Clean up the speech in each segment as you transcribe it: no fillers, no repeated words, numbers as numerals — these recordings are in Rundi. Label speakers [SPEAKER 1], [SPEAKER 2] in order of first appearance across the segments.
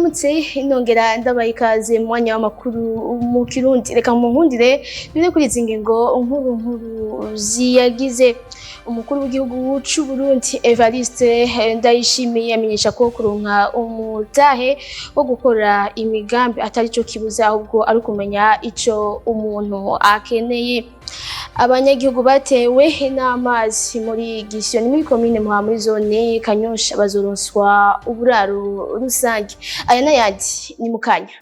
[SPEAKER 1] Ndabaramutse, nongera ndabaha ikaze mu mwanya w'amakuru mu Kirundi. Reka munkundire bimwe kuri izi ngingo nkuru nkuru ziyagize. Umukuru w'igihugu c'u Burundi Evariste Ndayishimiye amenyesha ko kuronka umutahe wo gukora imigambi atari cyo kibuza, ahubwo ari ukumenya ico umuntu akeneye. Abanyagihugu batewe n'amazi muri Gisyo ni muri komine Muha muri zone Kanyosha bazoronswa uburaro rusange. Aya n'ayandi ni mukanya.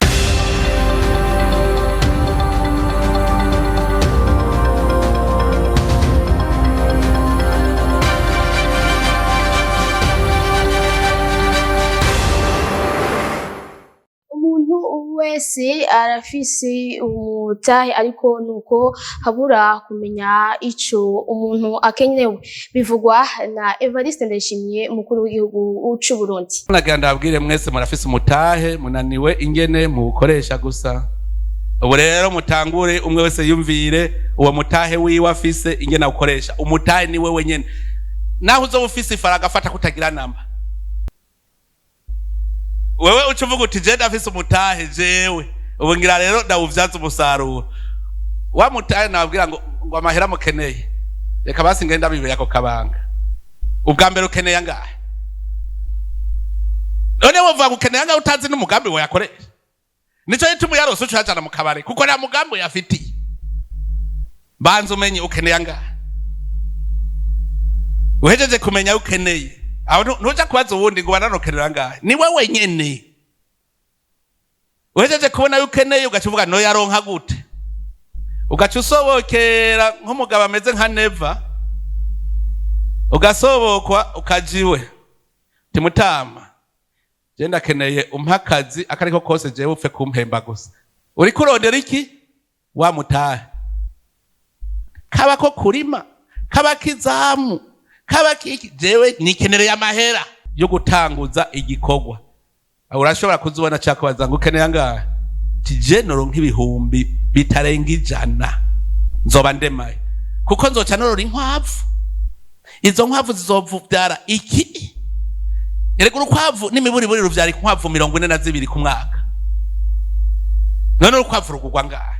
[SPEAKER 1] Umuntu wese arafise umutahe, ariko nuko habura kumenya ico umuntu akenewe, bivugwa na Evariste Ndayishimiye, umukuru w'igihugu c'u Burundi.
[SPEAKER 2] Nagira ndababwire mwese, murafise umutahe, munaniwe ingene muwukoresha gusa. Ubu rero mutangure, umwe wese yumvire uwo mutahe wiwe afise ingene awukoresha. Umutahe ni wewe nyene, naho uzoba ufise ifaranga, afata kutagira namba, wewe uca uvuga uti: "Je ndafise umutahe jewe, ubu ngira rero ndawuvyaza umusaruro." Wa mutahe nababwira ngo amahera mukeneye, reka basi ngenda bibeye ako kabanga. Ubwa mbere ukeneye angahe? None wovuga ngo ukeneye angahe utazi n'umugambi woyakoresha? Nico gituma uyarose uca uyajana mu kabare, kuko nta mugambi uyafitiye. Banza umenye ukeneye angahe. Uhejeje kumenya ukeneye aho, ntuja kubaza uwundi ngo bananokerera angahe, ni wewe nyene. Uhejeje kubona ukeneye, ugaca uvuga: "Noyaronka gute?" Ugaca usobokera nk'umugabo ameze nka Neva, ugasobokwa ukaja iwe: "Timutama, je ndakeneye umpe akazi akariko kose, jewe upfe kumpemba gusa." Uriko urondera iki? Wa mutahe, kaba ko kurima, kaba kizamu, kaba kiki, jewe nikenereye amahera yo gutanguza igikorwa. Urashobora kuzubona cakubaza ngo: "Ukeneye angahe?" Tije noronka ibihumbi bitarenga 100, nzoba ndemaye, kuko nzoca norora inkwavu. Izo nkwavu zizovyara iki? Erega urukwavu n'imiburiburi ruvyara inkwavu 42 ku mwaka. None urukwavu rugurwa ngahe?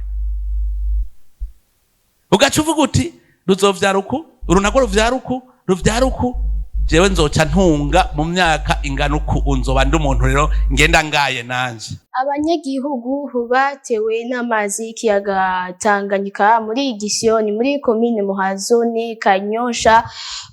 [SPEAKER 2] Ugaca uvuga uti: "Ruzovyara uku, uru narwo ruvyara uku, ruvyara uku, jewe nzoca ntunga mu myaka ingana uku, nzoba ndi umuntu rero ngenda ngaye nanje."
[SPEAKER 1] Abanyagihugu batewe n'amazi y'ikiyaga Tanganyika muri Gisiyoni muri komine Muha zone Kanyosha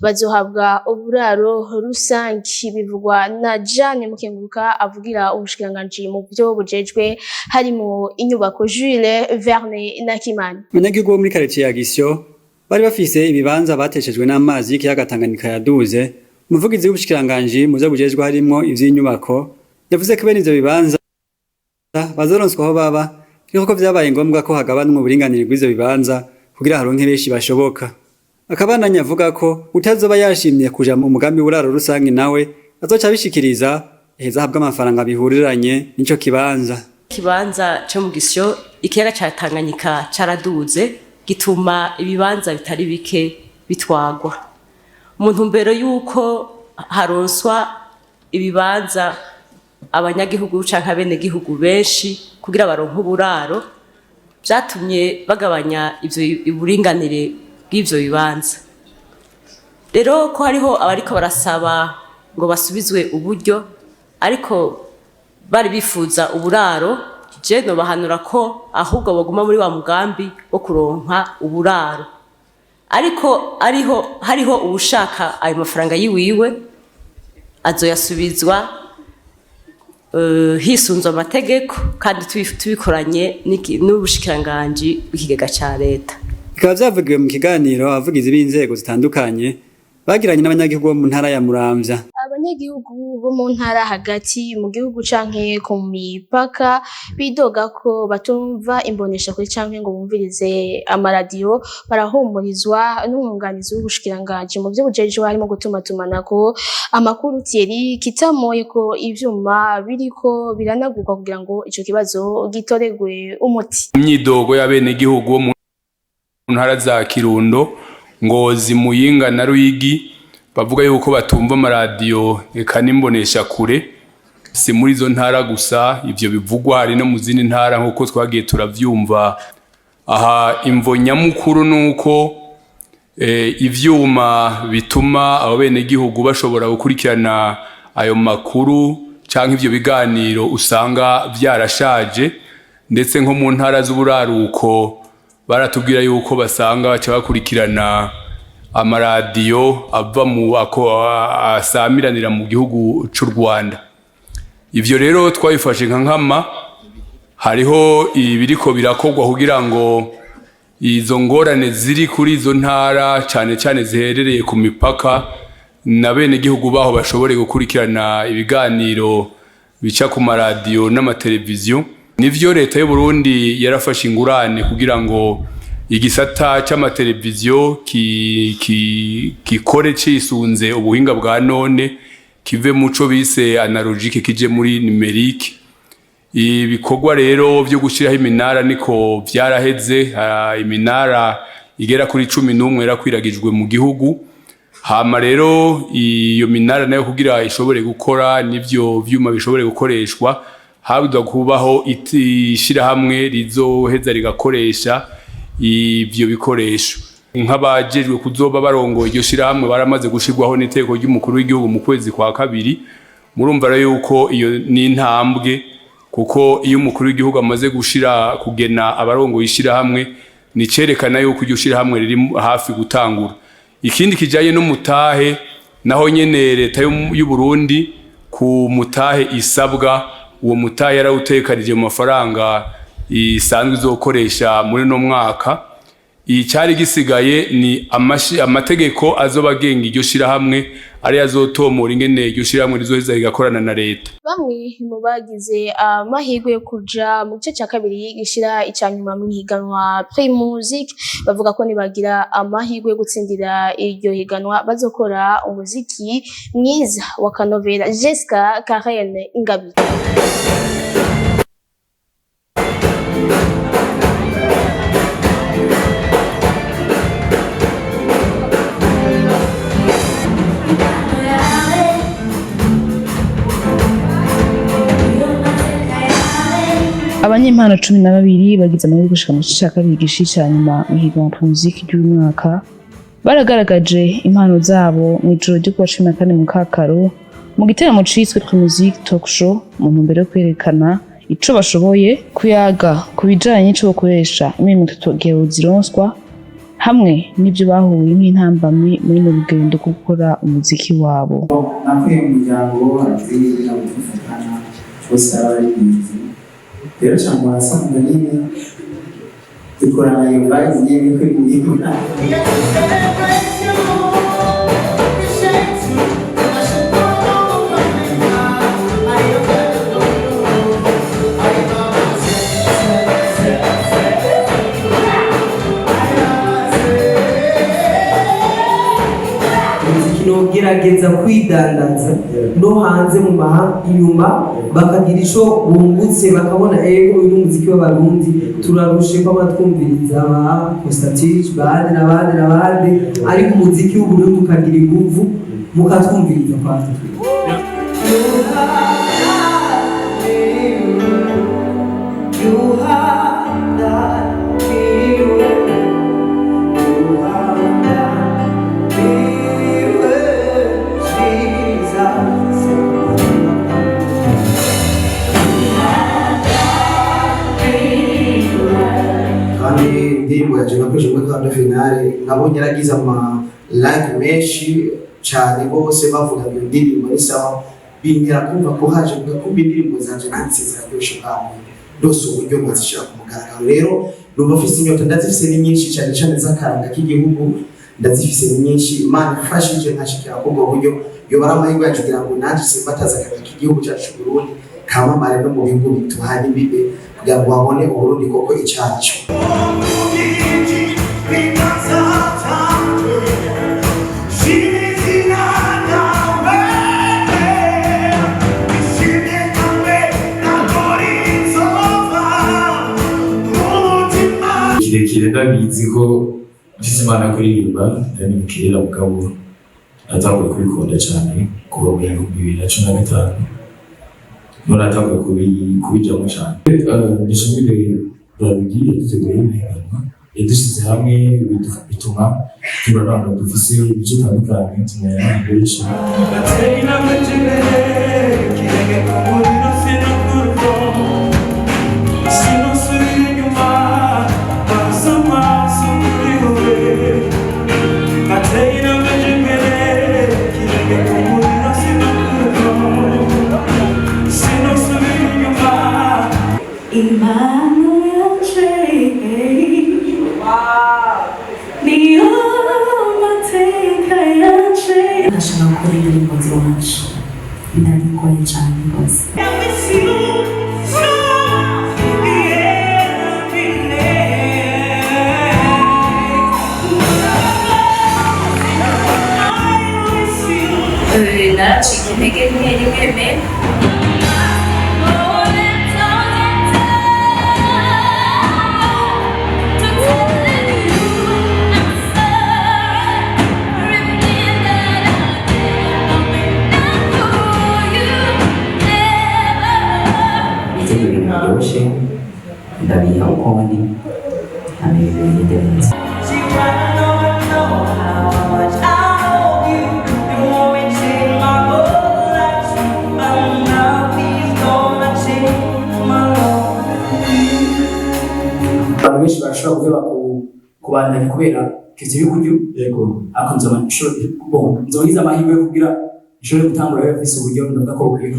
[SPEAKER 1] bazohabwa uburaro rusange, bivugwa na Jeanne Mukenguruka avugira ubushikiranganji mu byo bujejwe harimo inyubako. Jules Verne Nakimana.
[SPEAKER 3] Abanyagihugu bo muri quartier ya Gisyo bari bafise ibibanza bateshejwe n'amazi y'ikiyaga Tanganyika yaduze. Umuvugizi w'ubushikiranganji mu vyo bujejwe harimwo ivy'inyubako yavuze ko bene ivyo bibanza bazoronswa aho baba, ariko ko vyabaye ngombwa ko hagabanwa uburinganire bw'ivyo bibanza kugira haronke benshi bashoboka. Akabandanya avuga ko utazoba yashimye kuja mu mugambi w'uburaro rusange nawe azoca abishikiriza, eheza ahabwe amafaranga bihuriranye n'ico kibanza.
[SPEAKER 4] Ikibanza cyo mu Gisyo, ikiyaga ca Tanganyika caraduze, gituma ibibanza bitari bike bitwagwa. Mu ntumbero y'uko haronswa ibibanza abanyagihugu canke abenegihugu benshi kugira baronke uburaro, vyatumye bagabanya ivyo uburinganire bw'ivyo bibanza. Rero ko hariho abariko barasaba ngo basubizwe uburyo, ariko bari bifuza uburaro, je nobahanura ko ahubwo baguma muri wa mugambi wo kuronka uburaro, ariko ariho hariho uwushaka ayo mafaranga yiwiwe azoyasubizwa hisunzwe amategeko kandi tubikoranye n'ubushikiranganji bw'ikigega ca leta.
[SPEAKER 3] Bikaba vyavugiwe mu kiganiro abavugizi b'inzego zitandukanye bagiranye n'abanyagihugu bo mu ntara ya Muramvya.
[SPEAKER 1] Abanyagihugu bo mu ntara hagati mu gihugu canke ku mipaka bidoga ko batumva imboneshakure canke ngo bumvirize amaradiyo barahumurizwa n'umwunganizi w'ubushikiranganji mu vyo bujejwe harimo gutumatumanako amakuru, Thierry Kitamoye, ko ivyuma biriko biranagurwa kugira ngo ico kibazo gitoregwe umuti.
[SPEAKER 5] Imyidogo y'abenegihugu bo mu ntara za Kirundo, Ngozi, Muyinga na Ruyigi bavuga yuko batumva amaradiyo eka n'imboneshakure. Si muri izo ntara gusa ivyo bivugwa, hari no mu zindi ntara nk'uko twagiye turavyumva. Aha imvo nyamukuru nuko ivyuma bituma abo benegihugu bashobora gukurikirana ayo makuru canke ivyo biganiro usanga vyarashaje. Ndetse nko mu ntara z'uburaruko baratubwira yuko basanga baca bakurikirana amaradiyo ava mu ako asamiranira mu gihugu c'u Rwanda. Ivyo rero twabifashe nka nkama. Hariho ibiriko birakorwa kugira ngo izo ngorane ziri kuri izo ntara, cane cane ziherereye ku mipaka, na bene gihugu baho bashobore gukurikirana ibiganiro bica ku maradiyo n'amateleviziyo. Nivyo, leta y'u Burundi yarafashe ingurane kugira ngo igisata c'amateleviziyo kikore cisunze ubuhinga bwa none, kive muco bise analogique kije muri numérique. Ibikorwa rero vyo gushyiraho iminara niko vyaraheze. Iminara igera kuri 11 yarakwiragijwe mu gihugu. Hama rero iyo minara nayo kugira ishobore gukora n'ivyo vyuma bishobore gukoreshwa, habwa kubaho ishirahamwe rizoheza rigakoresha ivyo bikoresho. Nk'abajejwe kuzoba barongoye iryo shirahamwe baramaze gushirwaho n'iteko ry'umukuru w'igihugu mu kwezi kwa kabiri. Murumva rero yuko iyo ni intambwe, kuko iyo umukuru w'igihugu amaze gushira kugena abarongoye ishirahamwe, ni cerekana yuko iryo shirahamwe riri hafi gutangura. Ikindi kijanye n'umutahe, naho nyene leta y'u Burundi ku mutahe isabwa, uwo mutahe yarawutekanije mu mafaranga isanzwe izokoresha muri no mwaka. Icyari gisigaye ni amategeko azoba agenga iryo shirahamwe, ari azotomora ingene iryo shirahamwe rizoheza rigakorana na leta.
[SPEAKER 1] Bamwe mu bagize amahirwe yo kuja mu gice cya kabiri gishira icya nyuma mu higanwa Primusic bavuga ko nibagira amahirwe yo gutsindira iryo higanwa bazokora umuziki mwiza wa kanovera. Jessica Karen Ingabire.
[SPEAKER 6] Abanyempano 12 bagize amahirwe gushika mu gice cya kabiri gishira icya nyuma mu higanwa Primusic ry'uyu mwaka baragaragaje impano zabo mu ijoro ryo kuwa 14 mu Kakaro mu giteramo ciswe Primusic Talk Show, mu ntumbero yo kwerekana ico bashoboye, kuyaga ku bijanye n'ico bakoresha imirimo itatu zironswa, hamwe n'ivyo bahuye nk'intambamyi muri mu rugendo rwo gukora umuziki wabo.
[SPEAKER 7] Nakuriye mu muryango ababyeyi nabo tuvukana bose baba baribizi, rero cyangwa wasanga nyine dukorana iyo vibe nyine kuri muyibona.
[SPEAKER 8] Umuziki nogerageza kwidandaza no hanze mu mahanga inyuma, bakagira ico bungutse, bakabona ego uyu ni umuziki w'Abarundi, turarushe ko abatwumviriza ba Constantine bande n'abandi n'abandi, ariko umuziki w'Uburundi ukagira inguvu mukatwumviriza kwanza.
[SPEAKER 9] Kandi indirimbo yaje nakoresheje muri quart de finale, nabonye yaragize ama like menshi cyane rwose, bavuga ngo iyo ndirimbo ni sawa, bintera kumva ko haje kumva indirimbo zanje nanditse ziraryoshe bwa ndose uburyo nkazishyira ku mugaragaro. Rero numva mfise inyota, ndazifise ni nyinshi, cyane cyane z'akaranga k'igihugu, ndazifise ni nyinshi. Imana ifashije nkashikira kubwo buryo, yoba ari amahirwe yacu kugira ngo nanjye simbataze akaranga k'igihugu cyacu c'u Burundi, kamamare no mu bihugu bituhana imbibe, kugira ngo babone Uburundi koko icacu.
[SPEAKER 10] Kirekire ndabizi ko mfise imana yo kuririmba ndabimukirira, mugabo natanguye kubikunda cyane kuva mu 2015. Niho natanguye kubijamo cane. Ndishimire Brarudi yaduteguye ihiganwa, yadushyize hamwe, bituma duhura n'abantu dufise imico itandukanye, tumenya n'abantu benshi.
[SPEAKER 11] Impano yanje niyo mateka yanje. Ndashaka gukora indirimbo ziwanje, biragoye cyane rwose.
[SPEAKER 12] Naracika intege rimwe rimwe me
[SPEAKER 7] Gutegura ibintu biryoshye, ndabiha uko ndi, hama ibintu bigende neza.
[SPEAKER 13] Abantu benshi barashobora guheba kubandanya kubera kivyo y'uburyo, ariko nzoba bon, nzoba ngize amahirwe yo kugira nshobore gutangura rero mfise uburyo ndavuga ko bukwiye.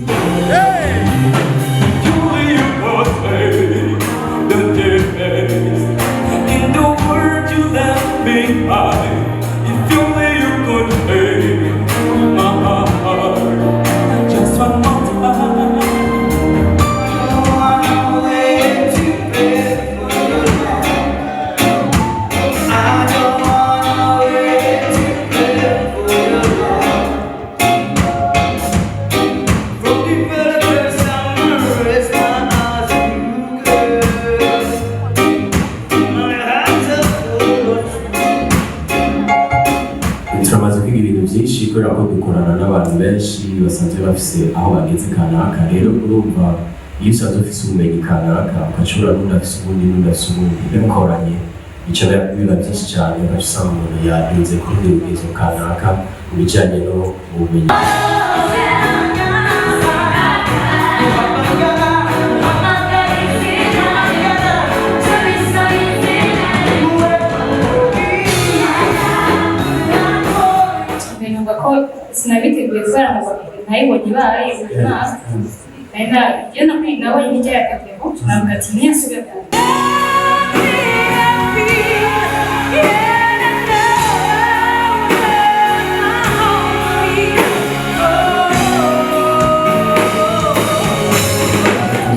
[SPEAKER 11] In the world you left behind, if only you could take my heart just one more time.
[SPEAKER 10] Turamaze kwiga ibintu byinshi kubera ko dukorana n'abantu benshi basanzwe bafise aho bageze kanaka. Rero urumva, iyo usanzwe ufise ubumenyi kanaka, ugacura n'undi afise ubundi, n'undi afise ubundi, bimukoranye bica biba byinshi cyane, ugaca usanga umuntu yaduze ku rundi rugezo kanaka mu bijanye no mu bumenyi.
[SPEAKER 12] Numva ko sinabiteguye kubera ngo nayibonye ibaye uyu mwaka. Nari iyo nabonye n'ijya ya Kapeho, navuga ati niyasubira ku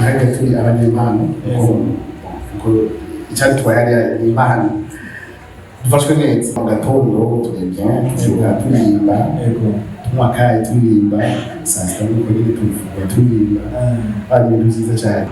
[SPEAKER 14] Hariya turi abanyempano, kuko icyadutwaye hariya ni impano. Dufashwe neza mu gatondo, turi bien, tuvyuka turirimba, tunywa akayi turirimba, saa sita nuko nyine tufungura turirimba. Ari ibintu vyiza cane.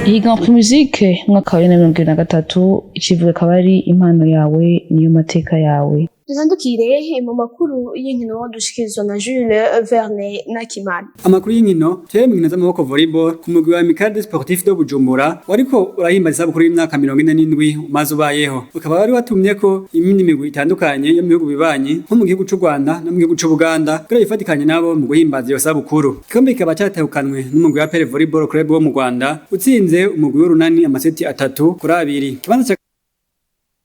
[SPEAKER 6] Ihiganwa Primusic umwaka wa 2023, icivugo akaba ari "Impano yawe niyo mateka yawe".
[SPEAKER 1] Dutandukire mu makuru y'inkino dushikirizwa na Jules Verne Nakimana.
[SPEAKER 3] Amakuru y'inkino tere mu nkino z'amaboko, volleyball, ku mugwi wa Amicale Sportif de Bujumbura wariko urahimbaza isabukuru y'imyaka 47 umaze ubayeho, ukaba wari watumye ko imindi migwi itandukanye yo mu bihugu bibanyi, nko mu gihugu c'u Rwanda no mu gihugu c'u Buganda, kugira yifatikanye nabo mu guhimbaza iyo sabukuru. Igikombe kikaba catahukanwe n'umugwi wa APR Volleyball Club wo mu Rwanda, utsinze umugwi w'Urunani amaseti 3-2. Ikibanza ca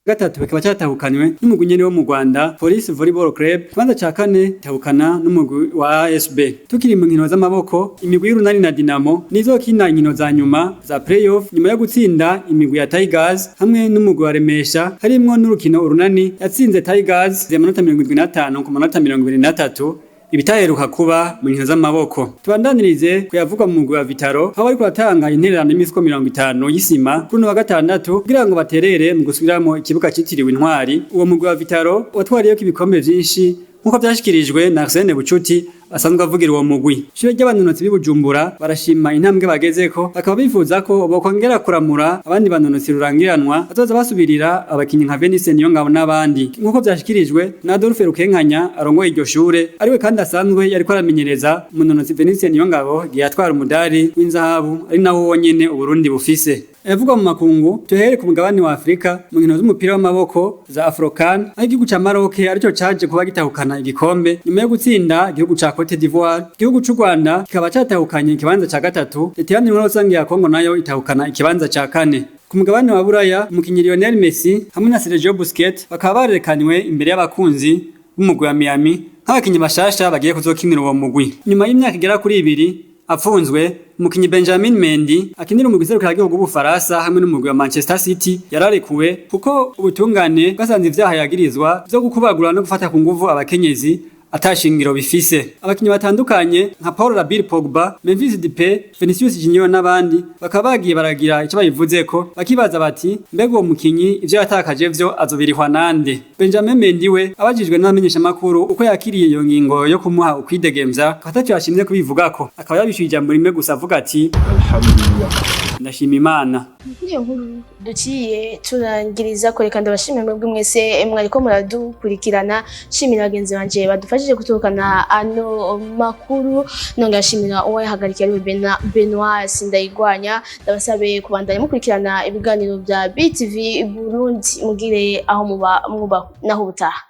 [SPEAKER 3] gatatu kikaba cyatahukanywe n'umugwi nyene wo mu Rwanda, Police Volleyball Club. Ikibanza ca kane tahukana n'umugwi wa ASB. Tukiri mu nkino z'amaboko, imigwi y'Urunani na Dinamo nizokina inkino za nyuma za playoff nyuma yo gutsinda imigwi ya Tigers hamwe n'umugwi wa Remesha, harimwo n'urukino Urunani yatsinze Tigers amanota 75 ku manota 23, ibitaheruka kuba mu nkino z'amaboko. Tubandanirize kuyavugwa mu mugwi wa Vitaro, aho bariko batanga intererano y'imifuko 50 y'isima kuri uno wa gatandatu kugira ngo baterere mu gusubiramo ikibuga citiriwe Intwari. Uwo mugwi wa Vitaro watwariyeko ibikombe vyinshi, nk'uko vyashikirijwe na Arsene Bucuti. asanzwe avugira uwo mugwi. Ishure ry'abanonotsi b'i Bujumbura barashima intambwe bagezeko, bakaba bifuza ko bokongera kuramura abandi banonotsi rurangiranwa bazoza basubirira abakinyi nka Venice Niyongabo n'abandi, nk'uko vyashikirijwe na Adolphe Rukenkanya arongoye iryo shure, ariwe kandi asanzwe yariko aramenyereza umunonotsi Venice Niyongabo igihe yatwara umudari w'inzahabu, ari nawo wonyene Uburundi bufise. Ayavugwa mu makungu tuhere ku mugabane wa Afrika mu nkino z'umupira w'amaboko za Afrocan, aho igihugu ca Maroc arico caje kuba gitahukana igikombe nyuma yo gutsinda igihugu ca Cote d'Ivoire. Igihugu c'u Rwanda kikaba catahukanye ikibanza ca gatatu, Leta Iharanira Rusangi ya Kongo nayo itahukana ikibanza ca kane. Ku mugabane wa Buraya, umukinyi Lionel Messi hamwe na Sergio Busquets bakaba barerekanywe imbere y'abakunzi b'umugwi wa Miami nk'abakinyi bashasha bagiye kuzokinira uwo mugwi. Nyuma y'imyaka igera kuri 2 apfunzwe, umukinyi Benjamin Mendy akinira umugwi serukiragihugu w'Ubufaransa hamwe n'umugwi wa Manchester City yararekuwe, kuko ubutungane bwasanze ivyaha yagirizwa vyo gukubagura no gufata ku nguvu abakenyezi atashingiro bifise. Abakinyi batandukanye nka Paul Labile Pogba, Memphis Depay, Vinicius Junior n'abandi bakaba bagiye baragira icyo bayivuzeko, bakibaza bati mbega uwo mukinyi ivyo yatakaje vyo azobirihwa nande? Benjamin Mendy we abajijwe n'abamenyeshamakuru uko yakiriye iyo ngingo yo kumuha ukwidegemvya, akaba ataco yashimye kubivugako, akaba yabishuye ijambo rimwe gusa avuga ati
[SPEAKER 5] Alhamdulillah,
[SPEAKER 3] ndashima Imana.
[SPEAKER 1] Niyo nkuru duciye turangiriza ko. Reka ndabashimire mwebwe mwese mwariko muradukurikirana, nshimira bagenzi banje badufashije gutorokana ano makuru, nongera nshimira uwo yahagarikiye ariwe Benoit Sindayigwanya. Ndabasabe kubandanya mukurikirana ibiganiro bya BTV Burundi, mugire aho muba mwuba naho ubutaha.